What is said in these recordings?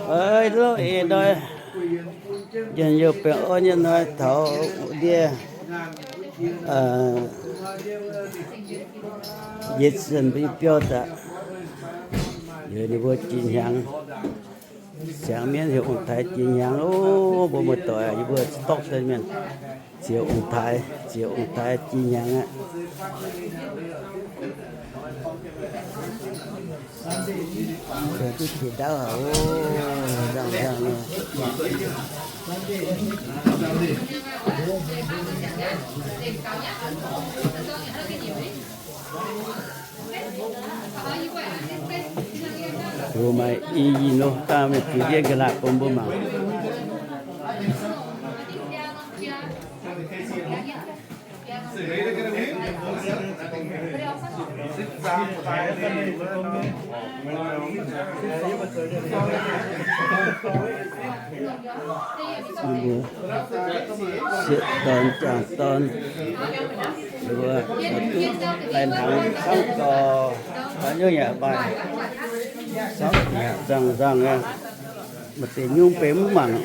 Ov, ih hnoi njien-youh baengh orn nyei hnoi taux ndie, yietc cent mbuo biauv daaih, ninh mbuo jiex hnyangx. Siangx mienv heuc ong-taaix jiex hnyangx loh. Mbuo muoz-doic, yie mbuo stok daaih mienh ziex ong-taaix, ziex ong-taaix jiex hnyangx aqv. Duqv qiex ndauv aqv. Nzangh nzangh nyei. Mbuo maaih i yinh loh, dangh mienh zuqc ndie ga'naaiv bun mbuo mangc. Mbuo sieqv dorn, jaang dorn, mbuo duqv lai-hnaangx camv dorh, dorn nyungc yaac maaih, camv yaac nzangh nzangh aqv. Maaih deix nyungc benx mv mangc.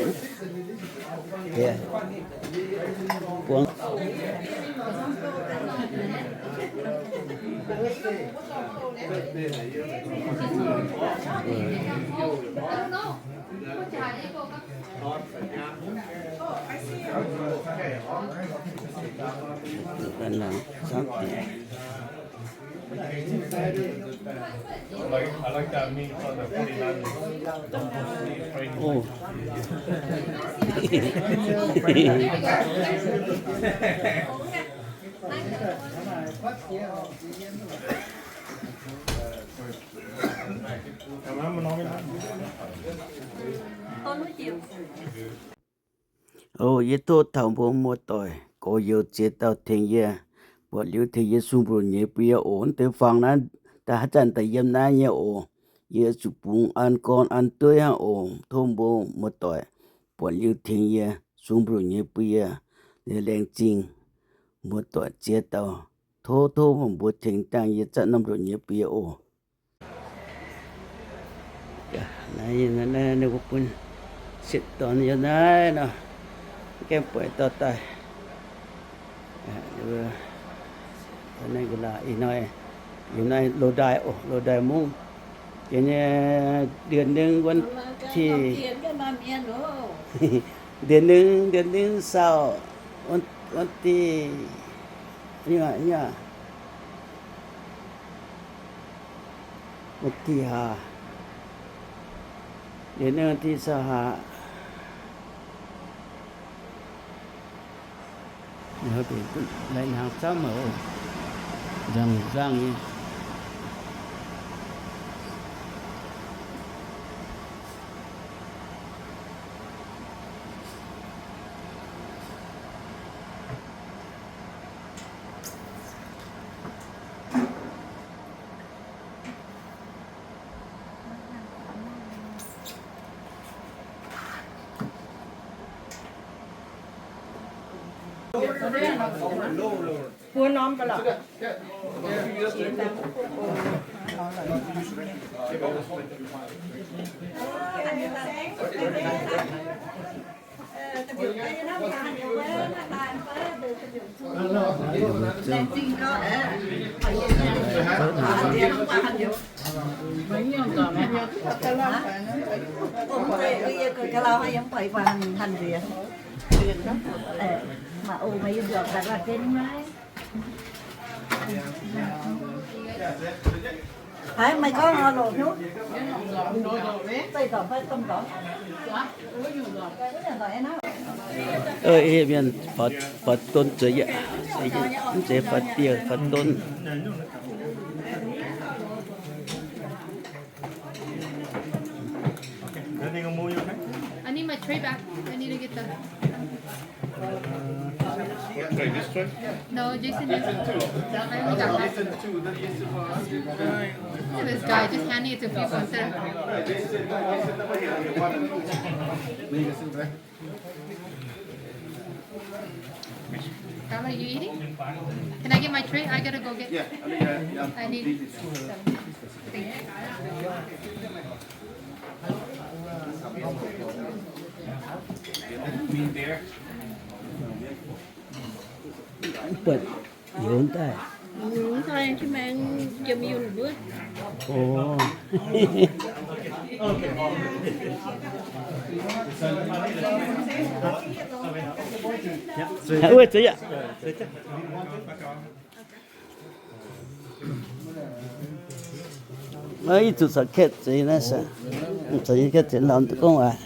Buangv. O, yie tov taux mbuo muoz-doic gorx-youz ziex dauh tengx yie, buatc liuz tengx yie sung mbu'ndongx nyei bun yie oc. Mv deix fangx naaiv daaih haaix zanc daaih yiem naaiv nyei oc. Yie zuqc bungx an gorn an dueiv hnangv oc. Tov mbuo muoz-doic buatc liuz tengx yie sung mbu'ndongx nyei bun yie, laengz zingh muoz-doic ziex dauh. Tov tov mbuo tengx dangh yie zatv norm mbu'ndongx nyei bun yie oc. Naaiv, naaiv ninh mbuo bun sieqv dorn yiem naaiv nor, mv gaengh buatc dorh daaih. Naaiv ih hnoi, yiem naaiv loz-ndaaih oc, loz-ndaaih mungv. Jiex nyei เดือนหนึ่ง วันที่ เดือนหนึ่ง เดือนหนึ่ง sau, วันที่ วันที่ห้า เดือนหนึ่ง วันที่ซาวห้า. Lai-hnaangx camv oc. Nzangh nzangh nyei. Ih mienh faaux, faaux don zueiz yaac, mv zeiz faaux dieh, faaux don. I need my tray back. I need to get the. No, Jason is. I only got half. Look at this guy just handing it to people instead of. Carla, you eating? Can I get my tray? I gotta go get. Yeah, I mean, yeah, yeah. I need some. Thank you. Buatc heuc daaih. Mv daaih, jiex maengx jiem yunh wuov. Ov. Wuov zeiz yaac. Ih zuqc caux Katv zeix naaiv se, caux Katv zeix lauz gorngv waac.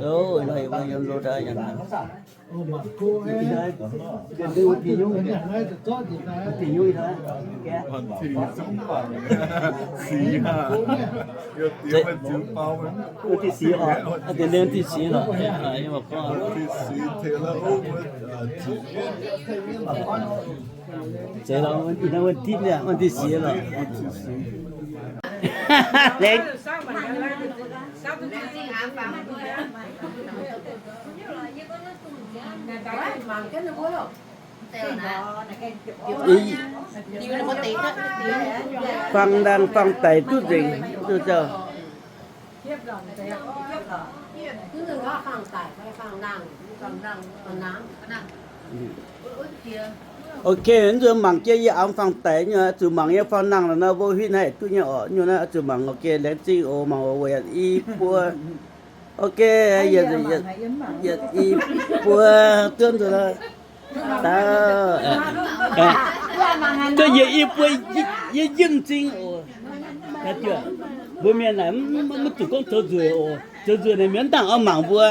Ov, nor yie mbuo yiem lo daaih yiem. Zeix lorz, ih hnoi วันที่สิบ lorqc. Lengh. Fangx ndaangh fangx daic duqv nzengc, duqv zauh. Ok, nzuonx mangc jienv yie auv fangx daic nyei, zuqc mangc yie fangx nangh lorqc nor, mbuo huin haih duqv nyei orqc. Nyungc naaiv zuqc mangc. Ok, laengz zingh oc, mangc oc, weic yietc i buo. Ok, yietc i buo duqv nzuonx. Duqv yietc i buo, yie yingh zingh oc. Mbuo mienh naaic mv zuqc gorngv zoux nzueic oc. Zoux nzueic naaic mienh mv nangc oix mangc mbuo.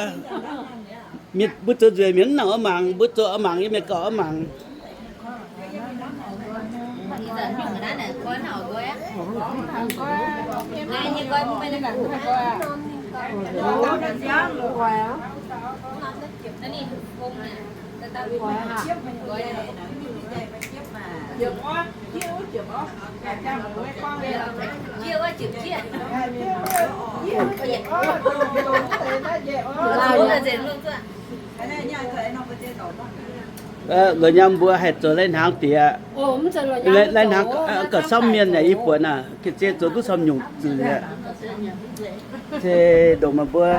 Mbuo zoux nzueic mienh mv nangc oix mangc, mbuo zoux oix mangc nyei mienh gauh oix mangc. La'nyam mbuo haih zoux lai-hnaangx diex. Lai-hnaangx gauh camv mienh yaac i buonc aac, ga'sie zoux duqv camv nyungc zuiz aqv. Se ndongc meih mbuo,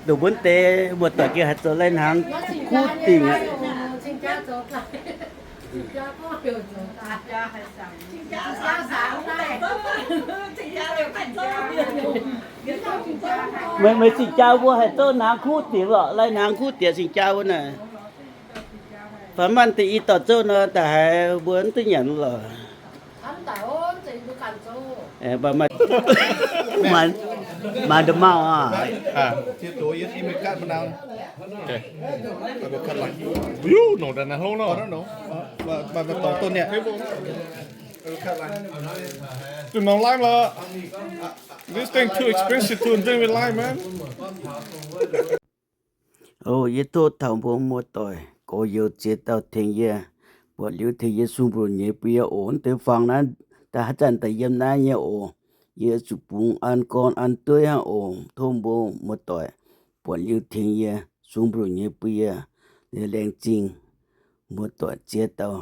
ndongc mbuo deix muoz-doic gengh haih zoux lai-hnaangx kuv dingc aqv. Meih, meih cing-jaa mbuo haih zoux hnaangx kuv dingc lorqc, lai-hnaangx kuv diex cing-jaa mbuo naaic. Faaux manh deix i dorh zouv nor, da'haiz mbuo mv duqv nyanc lorqc. Maaih nda'maauh aqv. This thing too expensive to drink with lime, man. O, yie tov taux mbuo muoz-doic gorx-youz ziex dauh tengx yie, buatc liuz tengx yie sung mbu'ndongx nyei bun yie oc. Mv deix fangx naaiv daaih haaix zanc daaih yiem naaiv nyei oc. Yie zuqc bungx an gorn an dueiv hnangv oc. Tov mbuo muoz-doic buatc liuz tengx yie sung mbu'ndongx nyei bun yie. Laengz zingh muoz-doic ziex dauh.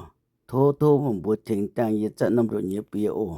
Tov, tov mbuo tengx dangh yie zatv norm ndongc nyei bun yie oc.